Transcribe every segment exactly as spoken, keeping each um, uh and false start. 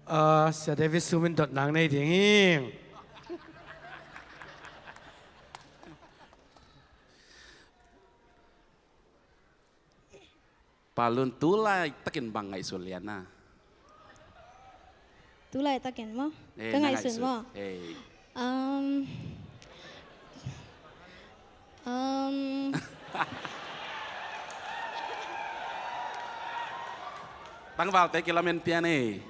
Ah, Sia David Sum in dot nang nei ding hi. Palun, tu laitakin bang ngaihsun lian na? Tu laitakin maw? Eh, ka na ngaihsun ngaihsun maw? Eh. Um, um. Tangvalte kilamen pian eh.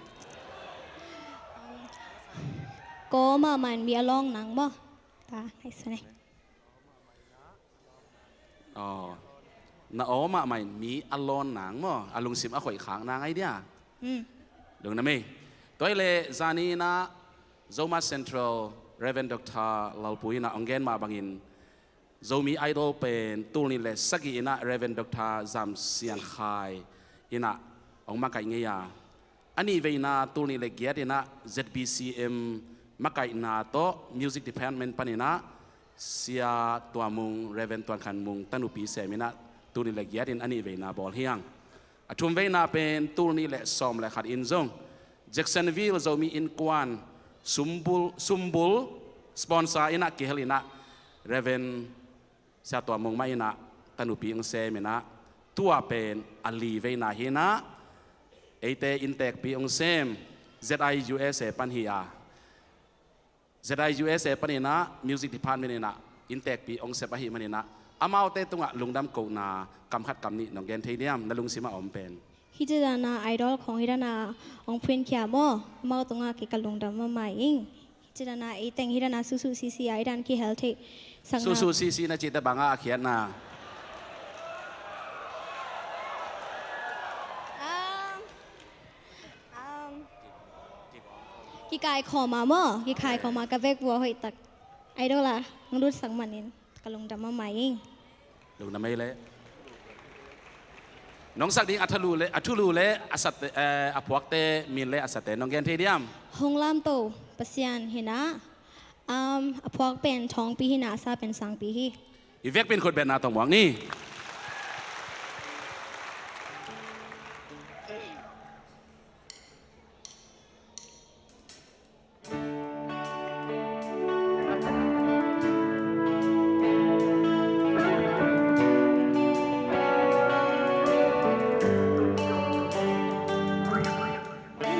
Ko mahmah in mi a lawng nang maw? Ta ngaihsun eh. Aw. Na aw mahmah in mi a lawn nang maw, a lungsim a khoih khak nang ai dia. Hmm. Lungdam ei. Tua hi leh zani in ah Zoma Central Reverend Doctor Lalpu in ah hong gen mah bangin Zomi Idol pen tul nih le sagih in ah Reverend Doctor Zam Sian Khai in ah hong makaih ngei a, a nih veina tul nih le giat in ah Z B C M makaihna tawh Music Department panin ah Sia Tua Mung, Reverend Tuan Khan Mung tanupi sem in ah tul nih le giat in a nih veina bawl hi hang. A thum veina pen tul nih le sawm le khat in zong Jacksonville Zomi Innkuan sumbul, sumbul sponsor in ah kihel in ah Reverend Sia Tua Mung mah in ah tanupi hong sem in ah tua pen a li veina hi in ah eite inntekpi hong sem Z I U S A pan hi a, Z I U S A pan in ah Music Department in ah inntekpi hong sep ahih man in ah amaute tungah lungdam kohna kam khat kam nih nong gen thei diam, na lungsim a om pen? Hih ci dan a Idol khawng hih dan a hong phuankhia maw, amau tungah kei ka lungdam mahmah ing. Hih ci dan a ei teng hih dan a susu sisi a hih dan kihel theih sakna. Susu sisi na cihte bang a khiatna? Um, um, kikaikhawm a maw, kikaikhawm a ka vekpi-a hoihtak Idol ah hong lutsak manin ka lungdam mahmah ing. Lungdam ei leh. Nong sak ding a thulu le, a thulu le a sate, eh, a phuakte min le a sate nong gen thei diam? Hong lamto Pasian hi in ah, um, a phuak pen Thawngpi hi in ah, a sa pen Sangpi hi. I vekpi in khut betna tawh muak ni.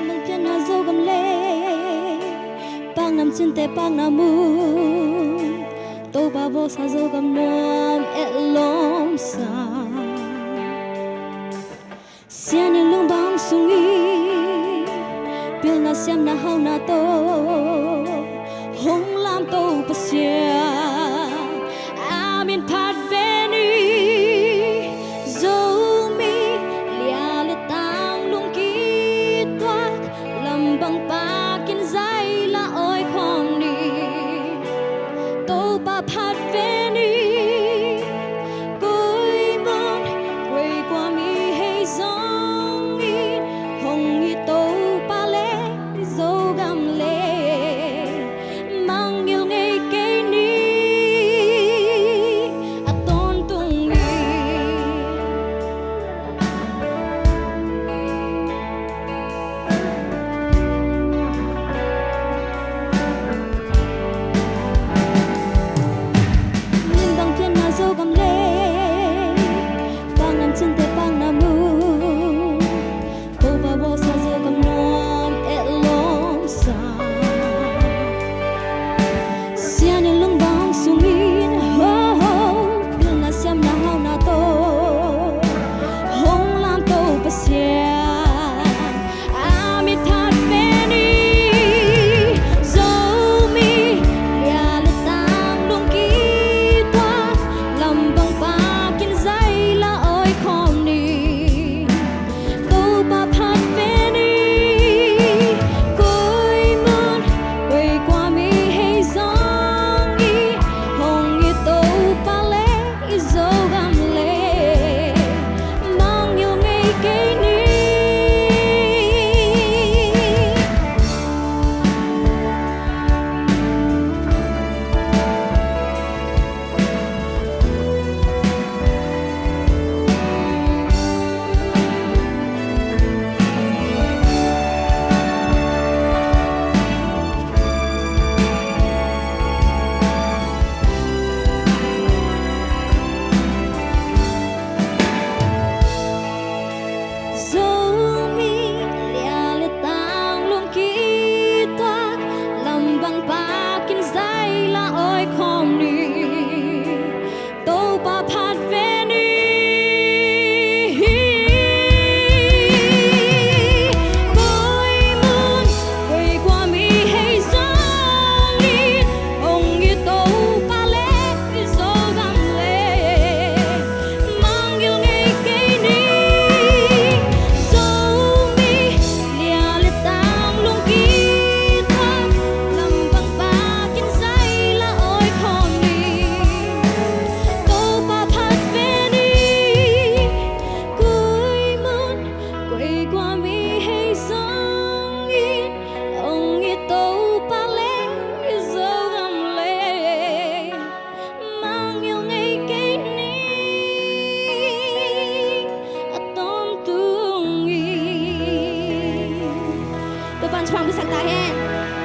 Mangpianna Zogam le, paknam cinte pakna mun, Topa vawsa Zogam nuam etlawm sa. Sian in lungbang sungin pilna siamna hauna tawh hong lamto Pasian, a min phat ve ni. Zomi lia le tang lungkituak, lam bang pakin zai la awi khawm ni. Topa phat ve ni. Koi mun koi kua mi hei zongin, hong it Topa le Zogam le mangngilh ngei kei ni. Vang pisak ta hen.